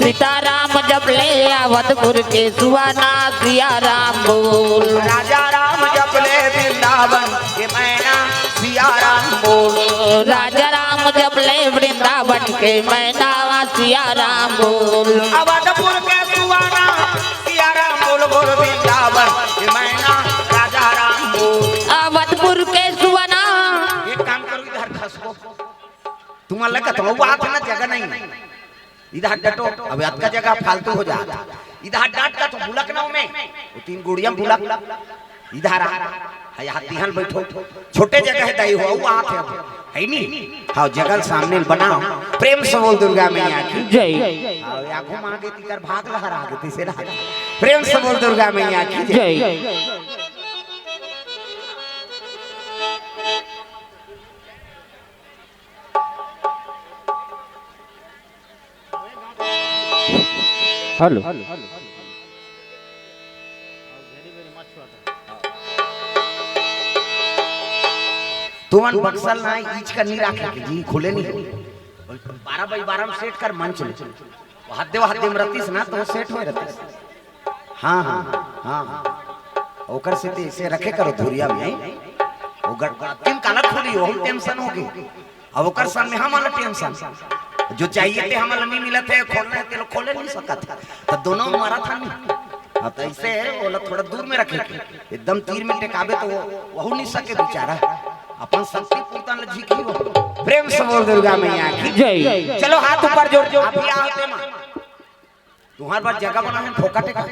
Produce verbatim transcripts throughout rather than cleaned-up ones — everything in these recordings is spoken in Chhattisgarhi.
सीताराम जप ले अवधपुर के सुहाना, सिया राम बोल। राजा राम जप ले वृंदावन के मैना, सिया राम बोल। राजा राम जप ले वृंदावन के मैना, सिया राम बोल। अवधपुर के सुहाना, सिया राम बोल, बोल वृंदावन के मैना, राजा राम बोल। अवधपुर के सुहाना। एक काम करो, इधर खसको। तुम्हारा लगा तो वो आते ना, जगह नहीं। इधर डटो, अब अतका जगह फालतू हो जात। इधर डट का तो बुलक ना में, वो तीन गुड़िया बुलक। इधर आ, है यहाँ तिहन बैठो, छोटे जगह है दाई हो, वो आत है, है नी? हाँ, जगह सामने बनाओ। प्रेम से बोल दुर्गा मैया की। जय। हाँ, या घुमा के तिकर भाग लहरा के तीसरे हाथ। प्रेम से बोल दुर्गा मैया की। जय। हेलो। तुमन बक्सल ना ईच का नहीं रखे जी, खुले नहीं। बारह बाई बारह में सेट कर मंच में। वो हद्दे, वो हद्दे में रहतीस ना, तो सेट होए रहतीस। हाँ, हाँ, हाँ, हाँ। ओकर से ते इसे रखे करो धुरिया में। वो गट-, तीन काला खुली, वो टेंशन हो गई। अब ओकर सामने हमन ला टेंशन। जो चाहिए ते हमन ला नहीं मिलत है, खोलना है, ते लोग खोले नहीं सकत है। तो दोनों मरा था नहीं। हाँ, तो ऐसे है, वो लोग थोड़ा दूर में रखे। एकदम तीर में टेकाबे तो वो, वहू नहीं सके बेचारा। अपन शक्ति पूर्तन ला झीकी हो। प्रेम से बोल दुर्गा मैया की। जय। चलो हाथ ऊपर जोड़, जो आप ही आओ ते माँ। तुम्हारे पास जगह बना है, फोकट है का?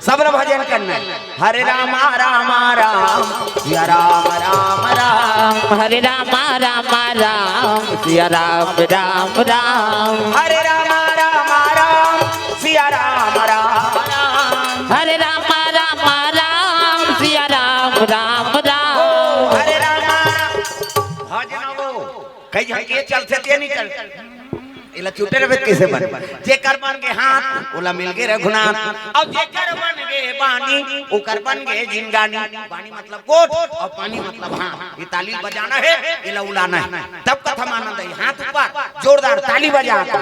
सब लोग भजन करना है। हरे रामा रामा राम, सिया राम राम राम। हरे रामा रामा राम, सिया राम राम राम। हरे रामा रामा राम, सिया राम राम राम। हरे रामा रामा राम, सिया राम राम राम। ओ, हरे रामा राम। भजन वो कई झन के चलथे ते नहीं चल। एला चुटे रहे कैसे बन? जेकर बन गे हाथ, ओला मिल गे रघुनाथ। और जेकर बन गे बानी, ओकर बन गे जिंदगानी। बानी मतलब गोठ और पानी मतलब हाँ। ये ताली बजाना है, एला उलाना है। तब कथा में आनंद आई। हाथ ऊपर, जोरदार ताली बजा के।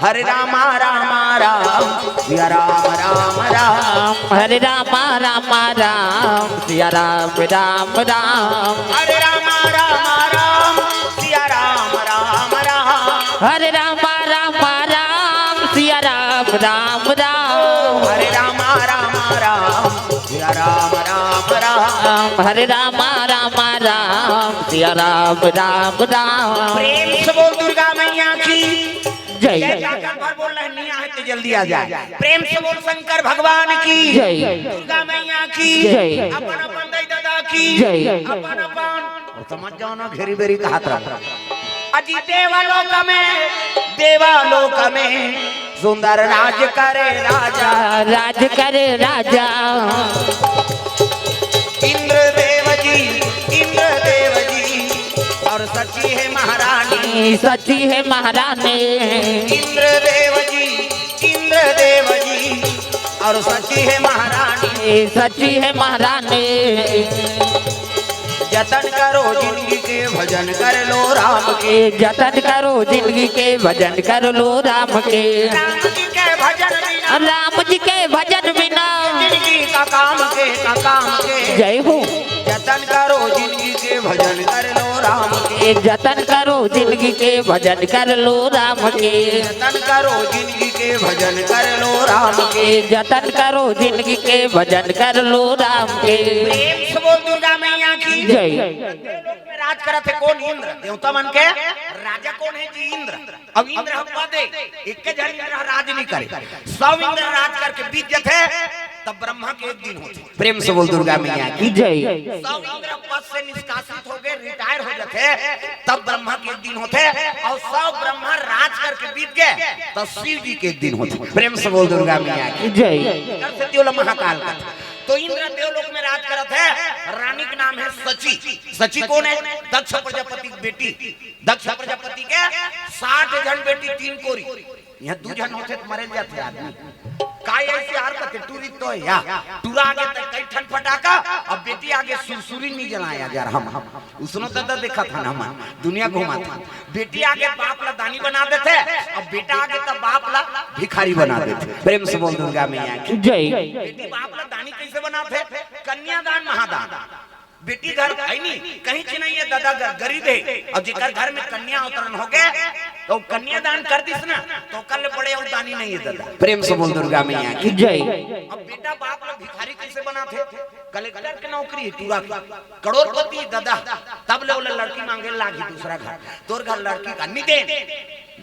हरे रामा रामा राम, सिया राम राम राम। हरे रामा रामा राम, सिया राम राम राम। हरे रामा रामा राम, सिया राम राम राम। हरे रामा रामा राम, सिया राम राम राम। हरे रामा रामा राम, सिया राम राम राम। हरे रामा रामा राम, सिया राम राम राम। प्रेम से बोल दुर्गा मैया की। जय। जय। जाकर भर बोल रहे, नहीं आए तो जल्दी आ जाए। प्रेम से बोल शंकर भगवान की। जय। दुर्गा मैया की। जय। अपन अपन दाई दादा की। जय। अपन अपन। और समझ जाओ ना, घेरी बेरी का हाथ रहा। अजी देवलोक में, देवलोक में सुंदर राज करे राजा। राज करे राजा। इंद्र देव जी, इंद्र देव जी, और सची है महारानी। सची है महारानी। इंद्र देव जी, इंद्र देव जी, और सची है महारानी। सची है महारानी। जतन करो जिंदगी के, भजन कर लो राम के। जतन करो जिंदगी के, भजन कर लो राम के। राम जी के भजन बिना, राम जी के भजन बिना, जिंदगी का काम के, का काम के। जय हो। जतन करो जिंदगी के, भजन कर लो राम के। जतन करो जिंदगी के, भजन कर लो राम के। जतन करो जिंदगी के, भजन कर लो राम के। जतन करो जिंदगी के, भजन कर लो राम के। प्रेम से बोल दुर्गा मैया की। जय। देवलोक में राज करत है कौन? इंद्र। देवता मन के राजा कौन है जी? इंद्र। अब इंद्र ह पद है, एक के जन इंद्र ह राज नहीं करे, सब इंद्र राज करके बीत जथे, तब ब्रह्मा के एक दिन होथे। प्रेम से बोल दुर्गा मैया की। जय। सब इंद्र पद से निष्कासित हो गए, रिटायर हो जथे, तब ब्रह्मा के एक दिन होथे, और सब ब्रह्मा राज करके बीत गए, तब शिव जी के एक दिन होथे। प्रेम से बोल दुर्गा मैया की। जय। इधर से त्योला महाकाल का। तो इंद्र देवलोक में राज करत है, रानी का नाम है सची। सची कौन है? दक्ष प्रजापति की बेटी। दक्ष प्रजापति के साठ झन बेटी, तीन कोरी। यहाँ दू झन होथे तो मरे जाथे आदमी। का ऐसे यार कथे टूरी तो या टूरा आगे त कई ठन फटाका, अब बेटी आगे सुरसुरी नहीं जलाया यार हम। उसनो ददा देखा था ना हम दुनिया घुमा था। बेटी आगे बाप ला दानी बना देथे, अब बेटा आगे त बाप ला भिखारी बना देथे। प्रेम से बोल दुर्गा मैया की। जय। बेटी बाप ला दानी कैसे बनाथे? कन्यादान महादान। बेटी घर है नहीं, कहीं से नहीं है दादा, घर गरीब है। और जेकर घर में कन्या अवतरण हो गए तो कन्यादान कर दिस ना, तो कल बड़े अवदानी नहीं है दादा। प्रेम से बोल दुर्गा मैया की। जय। अब बेटा बाप ला भिखारी कैसे बनाथे? कलेक्टर के नौकरी है पूरा की, करोड़पति दादा, तब ले ओला लड़की मांगे लागी दूसरा घर। तोर घर लड़की का नहीं दे,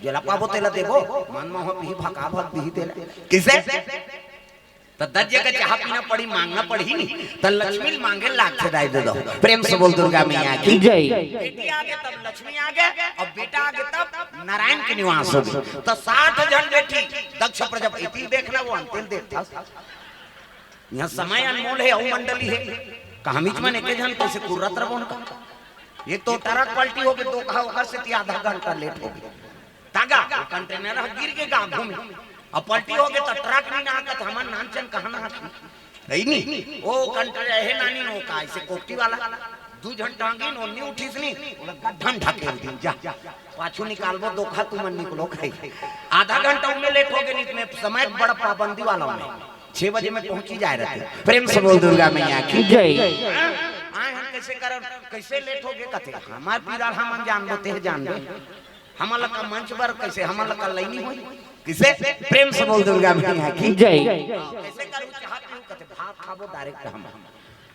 जेला पाबो तेला देबो, मन मोह पीही भका भक दीही तेला। किसे? त दस जगह चाहा पीना पड़ी, मांगना पड़ी नहीं, त लक्ष्मी मांगे लाग से दाई दे दो। प्रेम से बोल दुर्गा मैया की। जय। बेटी आगे तब लक्ष्मी आगे, और बेटा आगे तब नारायण के निवास हो गए। तो साठ जन बेटी दक्ष प्रजापति देखना वो अंतिम देख था। यहाँ समय अनमोल है, अउ मंडली है। कहामीच मन एके झन कैसे कुर्रत रबोन का। एक तो ट्रक पलटी हो गए, तो कहा ओकर से आधा घंटा लेट हो गए। तागा, वो कंटेनर ह गिर के गा घूमे। अब पलटी हो गए तो ट्रक नहीं ना आकत, हमन नानचन कहाँ ना आती। है नहीं? वो कंटेनर है नानी नो का, ऐसे कोकटी वाला। दू झन टांगी नो नहीं उठीस नहीं, ओला गड्ढन ढकेल दी जा। पाछू निकालबो दोखा तुमन निकलो खाई। आधा घंटा उनमें लेट हो गए, नहीं तो समय बड़ा पाबंदी वाला में। छह बजे में पहुंची जाए रहते। प्रेम से बोल दुर्गा मैया की। जय। आए हम कैसे करब, कैसे लेट हो गए कथे। हमार पीरा हमन जानबो ते जानबे। हमन ला का मंच बर कैसे, हमन ला का लैनी होई। किसे? प्रेम से बोल दुर्गा मैया की। जय। कैसे करू चाहा पीऊ कथे, भात खाबो डायरेक्ट हम।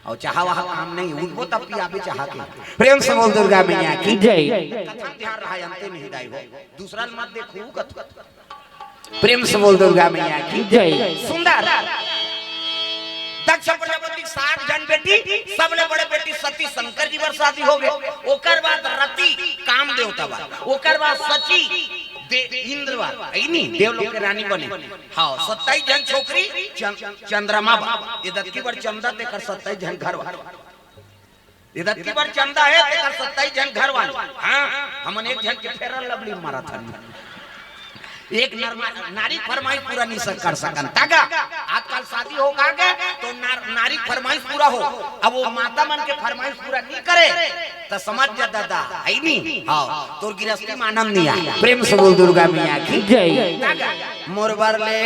और चाहा वहा काम नहीं, उठबो तब पियाबे चाहा के। प्रेम से बोल दुर्गा मैया की। जय। कथन ध्यान रहा, अंते नहीं दाई हो। दूसरा ल मत देखू कथन। प्रेम से बोल दुर्गा मैया की। जय। सुंदर। दक्ष प्रजापति साठ जन बेटी, सबले बड़े बेटी सती शंकर जी बर शादी हो गए। ओकर बाद रति काम देवता बा, ओकर बाद सची दे इंद्र बा, है नी, देवलोक के रानी बने। हाँ, सत्ताईस जन छोकरी चं-, चंद्रमा बा। ये दत्ती बर चंदा तेकर सत्ताईस जन घर बा। ये दत्ती बर चंदा है, तेकर सत्ताईस जन घर वाले। हाँ, हमन एक झन के फेरन लवली मारत हन। एक नरमा-, नारी फरमाइश पूरा नहीं सक-, कर सकन। तागा, आजकल शादी हो गा के, तो नार-, नारी फरमाइश पूरा हो। अब वो माता मन के फरमाइश पूरा नहीं करे, तो समझ जा दादा, है नहीं? हाँ, तोर गिरस्ती में आनंद नहीं आए। प्रेम से बोल दुर्गा मैया की। जय। तागा, मोर बर ले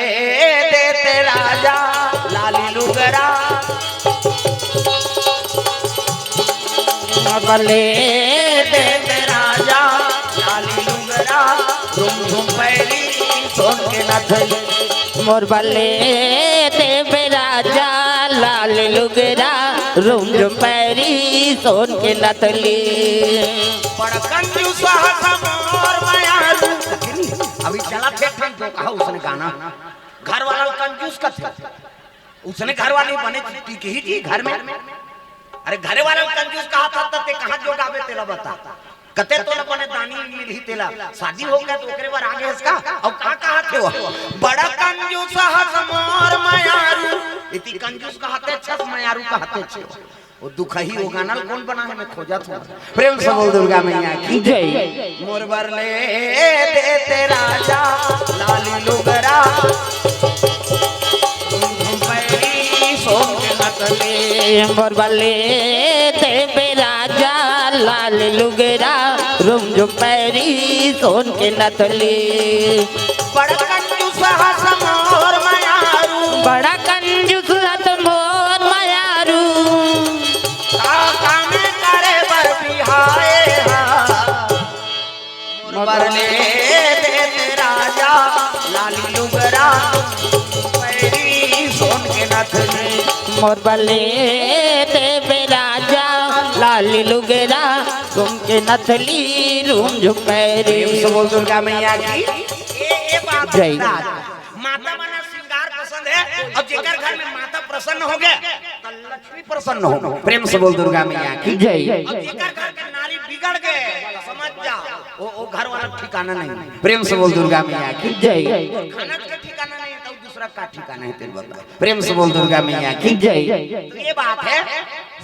देते राजा लाली लुगरा। मोर बर ले देते राजा लाली लुगरा, रुम झुम पैरी सोन के नथली। मोर बर ले देते राजा लाल लुगरा, रुम झुम पैरी सोन के नथली। बड़ कंजूस हस मोर मयारू। अभी चला थे ठन तो कहा उसने गाना। घर वाला कंजूस कथे। उसने घर वाली बने टिकही जी घर में। अरे घरे वाला कंजूस कहा था, त ते कहाँ जोगाबे तेला बता। कते तोला बने दानी मिलही तेला। शादी हो गया तो ओकरे बर आगे हस का? अउ का कहा थे वो? बड़ा कंजूस हस मोर मयारू। इति कंजूस कहाथे अच्छा से मयारू कहाथे अच्छे। वो दुखही वो गाना ल कौन बना है, मैं खोजत हूँ। प्रेम से बोल दुर्गा मैया की। जय। मोर बर ले देते राजा लाली लुगरा, पैरी सोन के नथली। मोर बर ले देते राजा लाल लुगरा, रुम झुम पैरी सोन के नथली। बड़ कंजूस हस मोर मयारू। बड़ा कंजूस हस मोर मयारू। का काम करे बर बिहाए हा। मोर बर ले देते राजा लाली लुगरा, पैरी सोन के नथली। मोर बर ले देते राजा लाली लुगरा, रुम के नथली रुम झुम पैरी। प्रेम से बोल दुर्गा मैया की। ए, ए बात जय। बता, माता मन ला श्रृंगार पसंद है, अब जेकर घर में माता प्रसन्न हो गए, तो लक्ष्मी प्रसन्न हो। प्रेम से बोल दुर्गा मैया की। जय। अब जेकर घर के नारी बिगड़ गए, तो समझ जा, वो, वो घर वाला ठिकाना नहीं। प्रेम से बोल दुर्गा मैया की। जय। खाना का ठिकाना नहीं, तो दूसरा का ठिकाना है, तेरे बता। प्रेम से बोल दुर्गा मैया की। जय। तो ये बात है,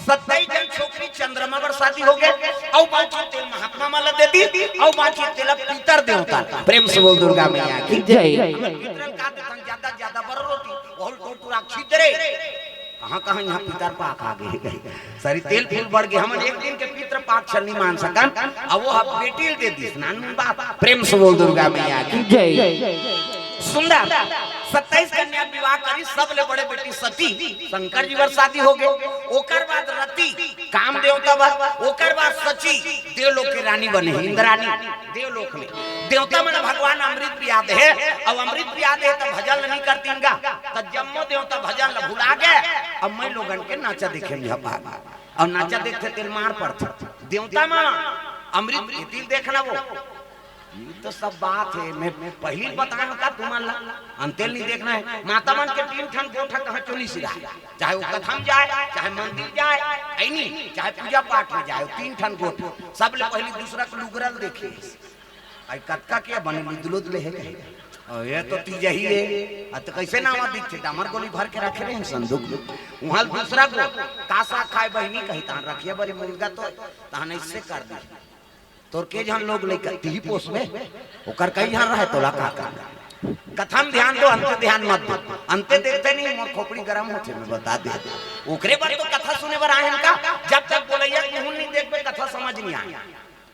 सत्ताईस जन छोकरी चंद्रमा बर शादी हो गए, अउ बाकी तेल महात्मा मन ला दे दी, अउ बाकी तेल पितर देवता। प्रेम से बोल दुर्गा मैया की। जय। पितरन का देथन ज्यादा, ज्यादा बर रोटी। रे, कहाँ कहाँ यहाँ पितर पाक आ गे। सरी तेल फूल बढ़ गे, हमन एक दिन के पितर पाक छल नहीं मान सकन। अब वो ह बेटी ल दे दिस, नानमुन बात। प्रेम से बोल दुर्गा मैया की। जय। सुंदर। सत्ताईस कन्या विवाह करी, सबले बड़े बेटी सती, शंकर जी बर शादी हो गे। ओकर बाद रति, काम देवता बर, ओकर बाद सची, देवलोक के रानी बने, इंद्रानी, देवलोक में। देवता मन भगवान अमृत पिया दे हे, अब अमृत पिया दे हे त भजन नहीं करतीन गा, त जम्मो देवता भजन ल भुला गे। अब मैं लोगन के नाचा देखे में झपा, अब नाचा देखथे तेल मार पड़थे। देवता मन अमृत पीती ल देखना वो, ये तो सब बात है, मैं, मैं पहली बताना का तुम्हारा अंतेल नहीं देखना है। माता मन के तीन ठन गोठ कहाँ चोली सिधाय, चाहे वो कथा में जाए, चाहे मंदिर जाए, है नहीं, चाहे पूजा पाठ में जाए, तीन ठन गोठ। सबले पहली दूसरा के लुगरा ल देखे, आई कतका के बने लुदलुद ले है कहे। और ये तो तीज ही है, अब तो कैसे नावा दिखते, डामर गोली भर के रखे रहे हैं संदूक में। वहाँ दूसरा गोठ का साग खाए बहिनी कही, तहन रखिए बड़ी मुर्गा तो तहन ऐसे कर दी। तोर के झन लोग लइका तिही पोसबे, ओकर कई झन रहे तोला का का। कथा में ध्यान दो, अंते ध्यान मत दो। अंते देखते नहीं, मोर खोपड़ी गरम होथे, मैं बता दे। ओकरे बर तो कथा सुने बर आए हन का? जब तक बोलैया के मुंह नहीं देखबे, कथा समझ नहीं आए।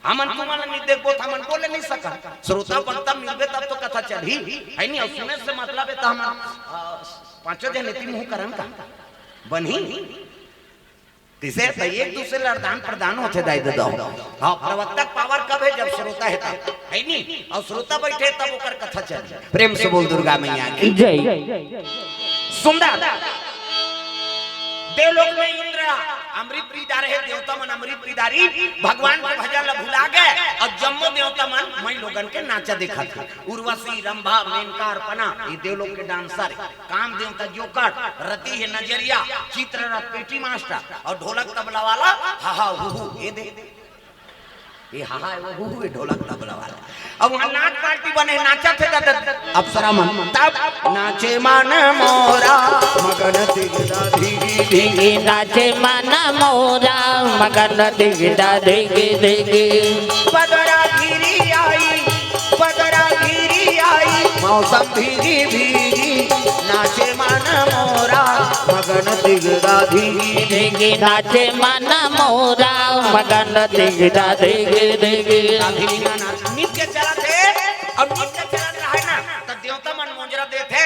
हमन तुमन नहीं देखबो, त हमन बोले नहीं सकन। श्रोता वक्ता मिलबे तब तो कथा चलही, है नहीं? और सुने से मतलब है, तो हमन, अ, पांचों जन एती मुंह करन का? बनही? किसे तो एक दूसरे ल आदान प्रदान होथे दाई ददा। हाँ, प्रवक्ता के पावर कब है? जब श्रोता है तब, है नी? और श्रोता बैठे तब ओकर कथा चले। प्रेम से बोल दुर्गा मैया की। जय। सुंदर। देवलोक में इंद्र अमृत पीदार है, देवता मन अमृत पीदारी, भगवान के भजन ला भुला गए और जम्मो देवता मन मई लोगन के नाचा देखा थे। उर्वशी, रंभा, मेनका, अर्पणा, ये देवलोक के डांसर है। काम देवता जोकर, रति है नजरिया, चित्ररथ पेटी मास्टर और ढोलक तबला वाला हाहा हुहु। ये दे, ये हाहा है, वो हुहु है ढोलक तबला वाला। अब वहाँ नाच पार्टी बने, नाचा थे दादा अप्सरा मन। तब नाचे मन मोरा मगन दिगदा धिगी धिगी, नाचे मन मोरा मगन दिगदा धिगी धिगी। पगरा घिरी आई, पगरा घिरी आई, मौसम भीगी भीगी, नाचे मन मोरा मगन दिगदा धिगी धिगी, नाचे मन मोरा मगन दिगदा धिगी धिगी। अभी ना नाच, नृत्य चला थे, अब नृत्य चलत रहे ना, तो देवता मन मोजरा देथे।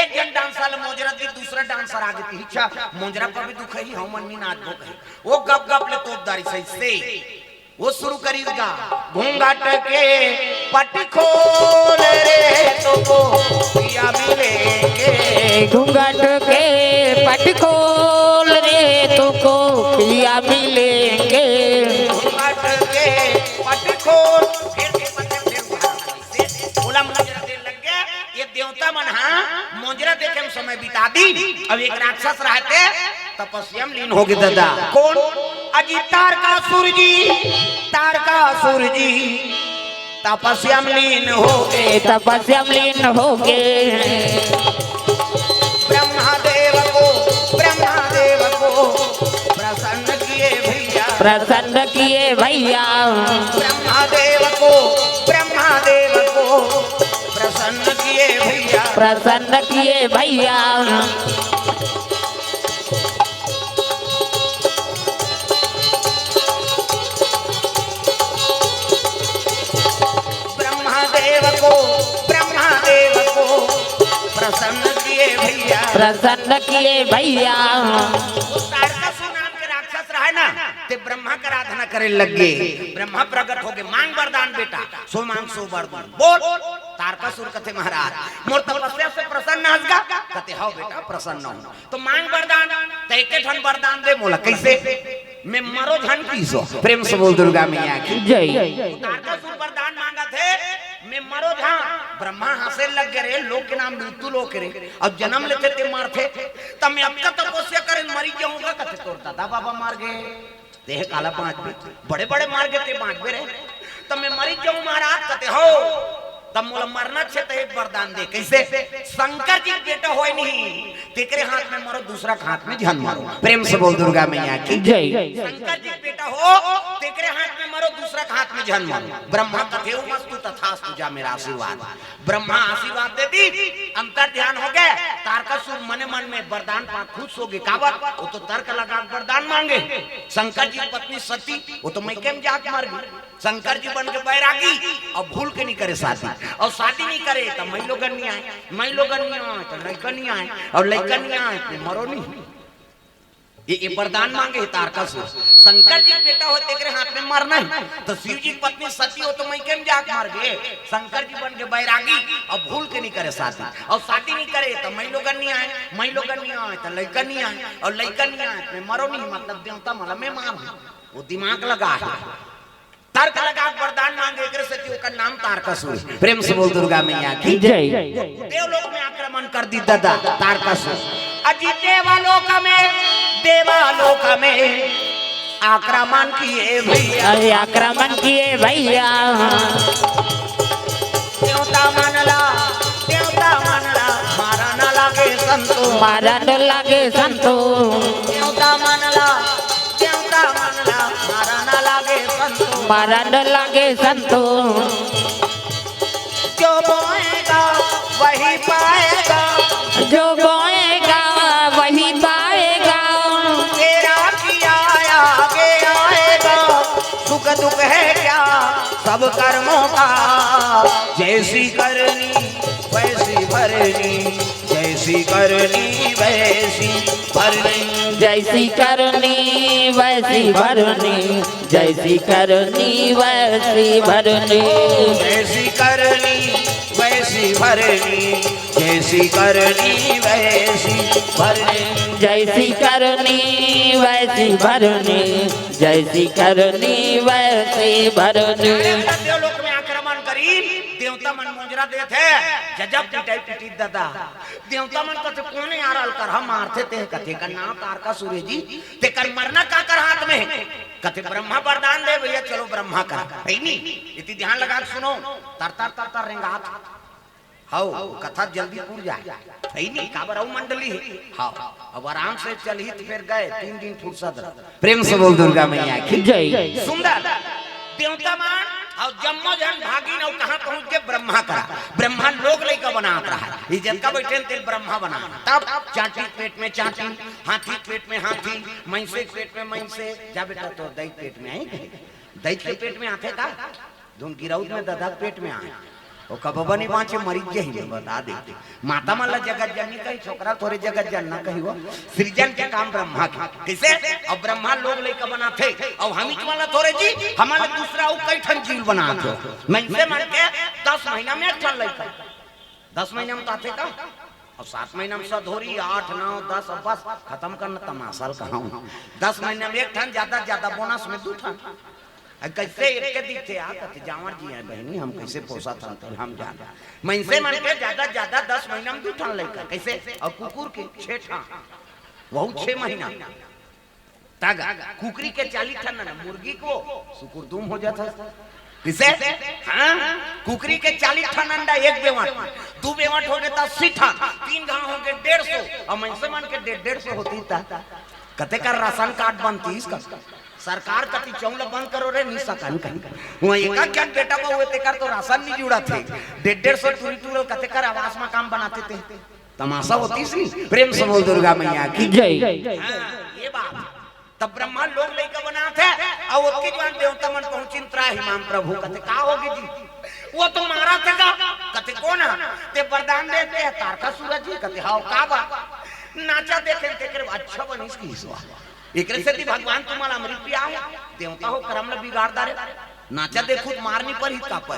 एक जन डांसर ले मोजरा दी, दूसरा डांसर आगे ती, "अच्छा, मोजरा पर भी दुख ही, हम मन नहीं नाचबो," कहे। वो गप गप ले तोपदारी सही से वो शुरू करी गा। घूंघट के पट खोल रे, तुमको पिया मिलेंगे। घूंघट के पट खोल रे, तुमको पिया मिलेंगे। घूंघट के पट खोल, फिर से पट, फिर उठा। बोला, मोजरा दे लग गया। ये देवता मन हा मोजरा देखे में समय बिता दी। अब एक राक्षस रहते तपस्या में लीन हो गए दादा। कौन? अजी तारकासुर जी, तारकासुर जी तपस्या में लीन हो गए, तपस्या में लीन हो गए। ब्रह्मा देव को, ब्रह्मा देव को प्रसन्न किए भैया, प्रसन्न किए भैया। ब्रह्मा देव को, ब्रह्मा देव को प्रसन्न किए भैया, प्रसन्न किए भैया। ब्रह्मा देव को, ब्रह्मा देव को प्रसन्न किए भैया, प्रसन्न किए भैया। तारकासुर नाम के राक्षस रहे ना, ते ब्रह्मा के आराधना करे लग गए। ब्रह्मा प्रकट हो गए, मांग वरदान बेटा, सो मांग सो वर दूं। बोल, तारकासुर कथे महाराज, मोर तपस्या से प्रसन्न हस गा? कथे, "हव बेटा, प्रसन्न हूँ।" तो मांग वरदान, त एके ठन वरदान दे मोला, कैसे? मैं मरो झन की सो। प्रेम से बोल दुर्गा मैया की। जय। तारकासुर वरदान मांगा थे, मैं मरो झन। ब्रह्मा हंसे लग गए रे, लोग के नाम मृत्यु लोक रे, अब जन्म लेथे ते मरथे, त मैं अतका तपस्या करे मरी जाहूं गा, कथे तोर दादा बाबा मर गए। तेह काला बांचबे, बड़े बड़े मर गे ते बांचबे रे। त मैं मरी जाहूं महाराज, कथे, "हव।" अब मोला मरना छे त एक वरदान दे। कइसे? शंकर जी के बेटा होय नहीं, तेकरे हाथ में मरो, दूसरा के हाथ में झन मरो। प्रेम से बोल दुर्गा मैया की जय। शंकर जी के बेटा हो, तेकरे हाथ में मरो, दूसरा के हाथ में झन मरो। ब्रह्मा कथे, "ओम अस्तु तथास्तु, जा मेरा आशीर्वाद।" ब्रह्मा आशीर्वाद दे दी, अंतर ध्यान हो गए। तारकासुर मने मन में वरदान पा खुश हो गए। काबर? वो तो तर्क लगा के वरदान मांगे। शंकर जी की पत्नी सती, वो तो मइके में जाके मर गई। शंकर जी बन के बैरागी, अब भूल के नहीं करे शादी, और शादी नहीं करे तो मई लोगन नहीं आए, मई लोगन नहीं आए तो लइका नहीं आए, और लइका नहीं आए तो मरो नहीं। ये, ये वरदान मांगे हे तारकासुर। शंकर जी के बेटा हो, तेकरे हाथ में मरना है, तो शिव जी की पत्नी सती, वो तो मइके में जाके मर गए। शंकर जी बन के बैरागी, अब भूल के नहीं करे शादी, और शादी नहीं करे तो मई लोगन नहीं आए, मई लोगन नहीं आए तो लइका नहीं आए, और लइका नहीं आए तो मरो नहीं, मतलब देवता मन ला मैं मार दूं। वो दिमाग लगा है। तर्क लगा के वरदान मांगे, एकरे सेती ओकर नाम तारकासुर। प्रेम से बोल दुर्गा मैया की जय। देवलोक में आक्रमण कर दी दादा तारकासुर। अजी देवलोक में, देवलोक में आक्रमण किए भैया। अरे आक्रमण किए भैया। देवता मन ला, देवता मन ला मारन लागे संतो। मारन लागे संतो। देवता मन ला, देवता मन ला मारन लागे संतो। मारन लागे संतो। जो बोएगा वही पाएगा। जो बोएगा वही पाएगा। तेरा किया आगे आएगा। सुख दुख है क्या सब कर्मों का। जैसी करनी वैसी भरनी, जैसी करनी वैसी भरनी। जैसी करनी वैसी भरनी, जैसी करनी वैसी भरनी। जैसी करनी वैसी भरनी, जैसी करनी वैसी भरनी। जैसी करनी वैसी भरनी, जैसी करनी वैसी भरनी। अरे, देवलोक में आक्रमण करी, देवता मन मुंजरा देथे, गजब पिटाई पिटी दादा। देवता मन कथे, "कोन यार अलकर हम मारथे ते?" कथे, "का नाम तारकासुर हे जी, तेकर मरना काकर हाथ में हे?" कथे, "ब्रह्मा वरदान दे भैया, चलो ब्रह्मा करा।" हे नी, इति ध्यान लगा के सुनो, तर तर तर तर रेंगात। हव, कथा जल्दी पूर जाए। हे नी, काबर अउ मंडली हे। हव, अब आराम से चलही त फेर गए, तीन दिन फुर्सत रह। प्रेम से बोल दुर्गा मैया की जय। सुंदर। देवता मन अउ जम्मो झन भागिन अउ कहाँ पहुंच के ब्रह्मा करा। ब्रह्मा लोग लइका बनात रहा। ये जतका बैठे तेल ब्रह्मा बना। तब चाटी पेट में चाटी, हाथी पेट में हाथी, मइसे पेट में मइसे। जा बेटा, तो दई पेट में आई, दई के पेट में आथे का? धुन गिरौद में ददा पेट में आए। ओ कबबा नहीं बाँचे, मरीज यही में बता देते। माता मन ला जगत जननी कही, छोकरा थोरे जगत जनना कही हो। सृजन के काम ब्रह्मा के। कइसे? अब ब्रह्मा लोग लइका बनाथे, अब हम इच वाला थोरे जी, हमन ला दूसरा अउ कई ठन जीव बनाथे। मइनसे मन के दस महीना में एक ठन लइका। दस महीना में तो आथे का? अउ सात महीना में सधोरी, आठ, नौ, दस, अब बस खतम करना तमाशा ल कहा हूँ। दस महीना में एक ठन, ज्यादा, ज्यादा बोनस में दू ठन। अ, कइसे एक के दिखे आ, कथे, "जांवर जी हे बहिनी, हम कइसे पोसत हन, तेला हम जान।" मइनसे मन के ज्यादा, ज्यादा दस महीना में दू ठन लइका, कइसे? अउ कुकुर के छे ठन, वहू छे महीना। तगा, कुकरी के चालीस ठन ना, मुर्गी को सुकुर दुम हो जात हे। कइसे? हाँ, कुकरी के चालीस ठन अंडा एक बेवंट, दू बेवंट हो गे त अस्सी ठन, तीन घांव हो गे डेढ़ सौ, अउ मइनसे मन के डेढ़, डेढ़ सौ होतिस त कते कर राशन कार्ड बनतिस का? सरकार कति चौंला बंद करो रे, नी सकन कहीं। वहाँ एका क्या बेटा बहू हे, तेकर तो राशन नी जुड़त हे। डेढ़, डेढ़ सौ टूरी टूरल कते कर आवास मकान बनाते ते। तमाशा होतिस नी। प्रेम से बोल दुर्गा मैया की जय। हाँ, ये बात। तब ब्रह्मा लोग लइका बनाथे, अउ ओतकी जुवार देवता मन पहुंचिन, त्राहि माम प्रभु, कथे, "का होगे जी?" वो तो मारथे का? कथे, "कोन हे?" ते वरदान देथे, "तारकासुर जी।" कथे, "हव, का बात?" नाचा देखे तेकरे अच्छा बनिस किहिस वा। एकरे सेती भगवान तुम्हारा अमृत पिया हे, देवता हो करम ल बिगाड़ डारे। नाचा देखहू त मार नी परही का पर।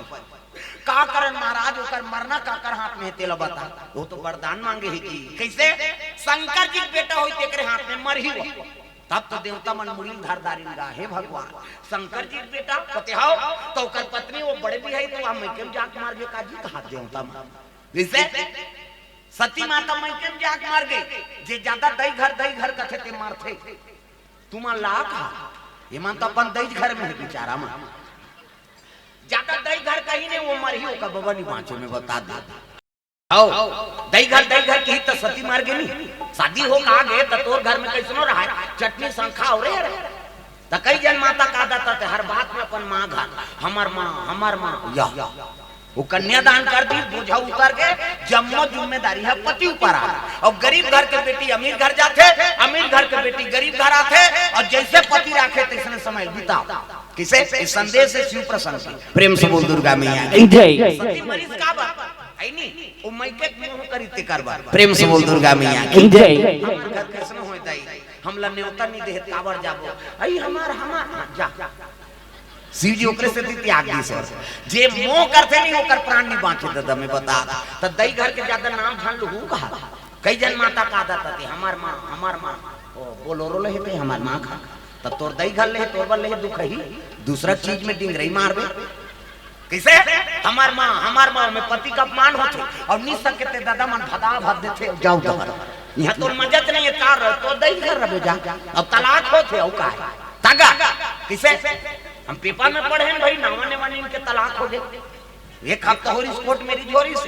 का करन महाराज, ओकर मरना काकर हाथ में हे, तेला बता। वो तो वरदान मांगे हे कि कइसे शंकर जी के बेटा होई, तेकरे हाथ में मरही वो। तब तो देवता मन मुड़ी ल धर डारिन गा, "हे भगवान, शंकर जी के बेटा कथे हव, त ओकर पत्नी वो बड़े बिहाई, त वहाँ मइके में जाके मर गे का जी?" कहा देवता मन। जइसे सती माता मइके में जाके मर गे, जे ज्यादा दई घर, दई घर कथे ते मरथे। तुमन ला का? ये मन तो अपन दई घर में हे बिचारा मन। ज्यादा दई घर कहीं नहीं, वो रही, ओकर बबा नहीं बाँचे, मैं बता दे। हव, दई घर, दई घर की त सती मर गेली। शादी हो का गे, त तोर घर में कइसनो रहा, चटनी संखा हो रे। त कई जन माता का देथे, हर बात में अपन माँ घर, हमर माँ, हमर माँ, या। वो कन्यादान कर दी, बोझा उतर के, जम्मो जिम्मेदारी ह पति ऊपर आ। अउ गरीब घर के बेटी अमीर घर जाथे, अमीर घर के बेटी गरीब घर आथे, अउ जइसे पति राखे तइसने समय बिताव। कइसे? इस संदेश हे शिव प्रसंग के। प्रेम से बोल दुर्गा मैया की जय। सती मरिस काबर? अइ नी, ओ मइके मोह करी तेकर बर। प्रेम से बोल दुर्गा मैया की जय। हमर घर कइसनो होय दाई, हमला नेवता नइ देहे, काबर जाबो? अइ हमर, हमर, हाँ, जा। शिव जी ओकरे सेती त्याग दिस हे। जे मोह करथे नहीं, ओकर प्राण नहीं बाँचे, ददा, मैं बता। त दई घर के जादा नाम झन लुहू कहा। कई जन माता का देथे, हमर माँ, हमर माँ, ओ बोलोरो लेहे ते, हमर माँ का। त तोर दई घर लेहे, तोर बर लेहे दुखही, दूसरा चीज में डिंगरई मारबे। कइसे? हमर माँ, हमर माँ में पति का अपमान होथे, अउ नइ सके ते ददा मन भदा भद देथे, जाव दहर। इहाँ तोर मजत नहीं हे, कार रहो, तोर दई घर रहो जा। अब तलाक होथे, अउ का हे? तागा, कइसे? हम पेपर में पढ़े हन भाई, नवा नवा इनके तलाक हो गे। एक हफ्ता होरिस कोर्ट मैरिज होरिस,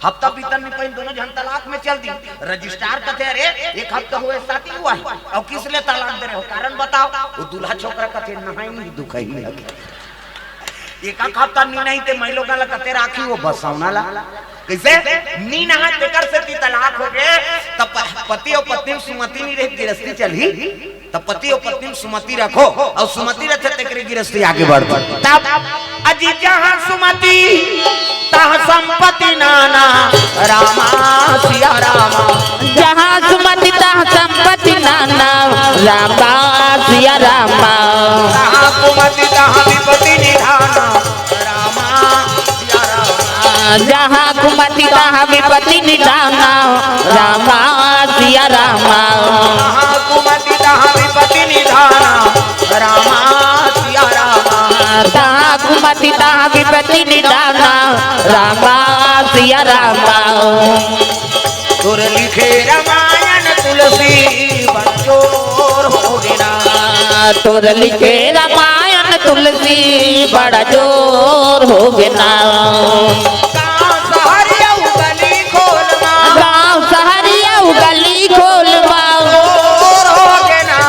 हफ्ता बीतन नइ पाइन, दोनों झन तलाक में चल दी। रजिस्ट्रार कथे, "अरे, एक हफ्ता हुए शादी हुआ है, अउ किस लिए तलाक दे रहे हो, कारण बताओ?" वो दूल्हा छोकरा कथे, "नहाई नहीं, दुखही लगे।" एक आध हफ्ता नइ नहाइस ते मइलोगा ला कते राखही, वो बसौना ला। कइसे? नइ नहाय तेकर सेती तलाक हो गे। त प-, पति अउ पत्नी में सुमति नइ रही, गिरस्ती चलही। त पति अउ पत्नी में सुमति रखो, अउ सुमति रथे तेकरे गिरस्ती आगे बढ़थे। तब अजी जहाँ सुमति तहाँ संपत्ति नाना, रामा सिया रामा। जहाँ सुमति तहाँ संपत्ति नाना, रामा सिया रामा। जहाँ कुमति तहाँ विपत्ति निधाना, रामा सिया रामा। जहाँ कुमति तहाँ विपत्ति निधाना, रामा सिया रामा। जहाँ कुमति तहाँ विपत्ति निधाना, रामा सिया रामा। तहाँ कुमति तहाँ विपत्ति निधाना, रामा सिया रामा। तोर लिखे रामायण तुलसी बड़ जोर हो गे ना। तोर लिखे रामायण तुलसी बड़ जोर हो गे ना। गाँव सहर अउ गली खोल मा। गाँव सहर अउ गली खोल मा। जोर हो गे ना।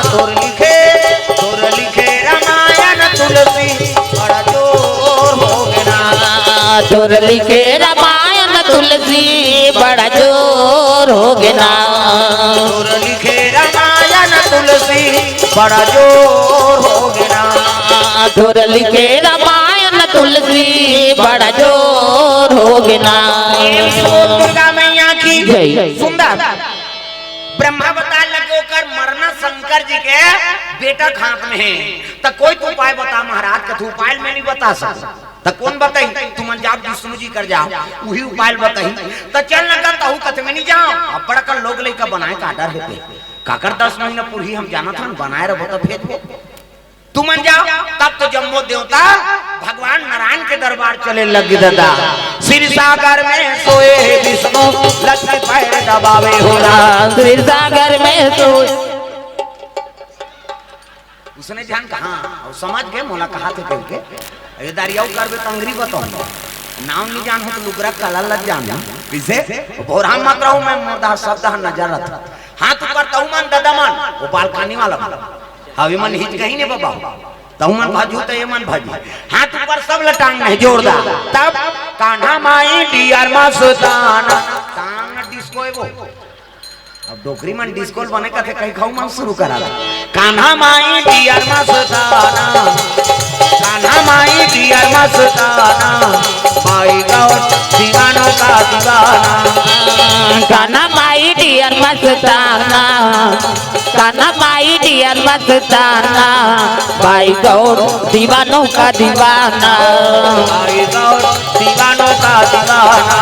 तोर लिखे, तोर लिखे रामायण तुलसी बड़ जोर हो गे ना। तोर लिखे रामायण तुलसी बड़ जोर हो गे ना। तोर लिखे रामायण तुलसी बड़ जोर हो गे ना। तोर लिखे रामायण तुलसी बड़ जोर हो गे ना। प्रेम से बोल दुर्गा मैया की जय। सुंदर। ब्रह्मा बताए लगे ओकर मरना शंकर जी के बेटा के हाथ में हे। त कोई तो उपाय बता महाराज, कथे उपाय मैं नइ बता सकँव। त कोन बताही? तुमन जाव विष्णु जी कर जाव, उही उपाय बताही। त चल न गा, तहूँ कथे मैं नइ जाँव। अब्बड़ अकन लोग लइका बनाए का डर हे ते। काकर दस महीना पूरही हम जानत हन, बनाए रहो त फेर। तुमन जाव। तब तो जम्मो देवता भगवान नारायण के दरबार चले लगे ददा। क्षीर सागर में सोए हे विष्णु, लक्ष्मी पैर दबावे हो ना। क्षीर सागर में सोए। उसने जान कहा, अउ समझ गे मोला कहाथे कहिके। अरे दारी अउ करबे त अंगरी बताहूँ। नाम नइ जानहूँ त लुगरा कला ल जानहूँ। कइसे? भोरहा मत रहू, मैं मोर डहर सब डहर नजर रथे। हाथ ऊपर तहूँ मन ददा मन, वो बालकनी वाला मन। हव एमन हिचकही नहीं बबा। तहूँ मन भाजहू त एमन भाजही। हाथ ऊपर सब ल टांग नहीं जोरदार। तब कान्हा माई डियर मस्ताना। टांग डिस्को हे वो। अब डोकरी मन डिस्को ल बने कथे, कहीं खाऊ मन शुरू करा ला। कान्हा माई डियर मस्ताना, कान्हा माई डियर मस्ताना, माई गौर दीवानों का दीवाना। कान्हा माई डियर मस्ताना, कान्हा माई डियर मस्ताना, माई गौर दीवानों का दीवाना। माई गौर दीवानों का दीवाना।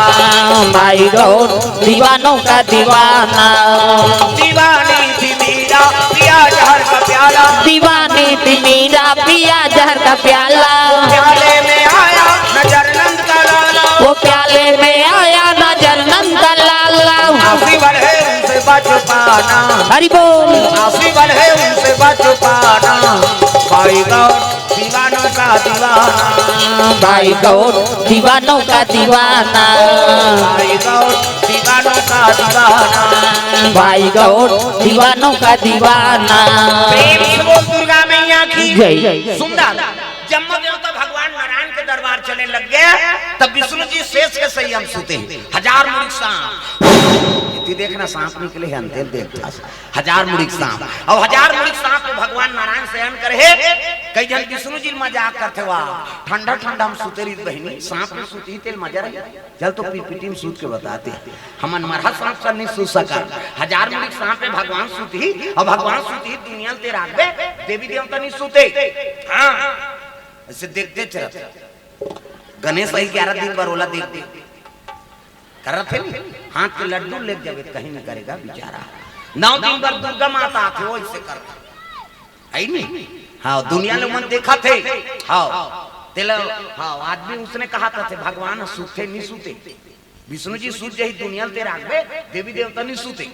माई गौर दीवानों का दीवाना। दीवानी थी मीरा, पिया जहर का प्याला। दीवानी थी मीरा, पिया जहर का प्याला। प्याले में आया नजर नंद का लाला। वो प्याले में आया नजर नंद का लाला। आंसू बढ़े उनसे बच पाना। हरि बोल। आंसू बढ़े उनसे बच पाना। माई गौर दीवानों का दीवाना। भाई गौर दीवानों का दीवाना। भाई गौर दीवानों का दीवाना। भाई गौर दीवानों का दीवाना। प्रेम से बोल दुर्गा मैया की जय। सुंदर। जब देवता भगवान नारायण के दरबार चले लग गए, तब विष्णु जी शेष के संयम सुते हैं। हजार मुड़ी सांप। इति देखना, सांप निकले हैं, अंतेल देवता से। हजार मुड़ी सांप। और हजार मुड़ी सांप पे भगवान नारायण शयन करे। कई झन विष्णु जी मजाक करथे, "वाह, ठंडा ठंडा हम सुते रही बहिनी, सांप में सुती तेल मजा रही।" चल तो पीपीटी में सूत के बताते। हमन मरहा सांप से नहीं सूत सकत। हजार मुड़ी सांप पे भगवान सूती, और भगवान सूती दुनिया ते राखबे, देवी देवता नहीं सूते। हाँ, ऐसे देखते चलत। गणेश भाई ग्यारह दिन बर ओला देख दे। करत हे नहीं? हाथ के लड्डू ले जावे, कहीं नहीं करेगा बेचारा। नौ दिन बर दुर्गा माता आथे, वो ऐसे करता है नहीं? हाँ, दुनिया ले मन देखा थे। हाँ, तेला, हाँ, आदमी उसने कहा था थे, "भगवान सूते नहीं सूते।" विष्णु जी सूत जही दुनिया ते राखबे, देवी देवता नहीं सूते।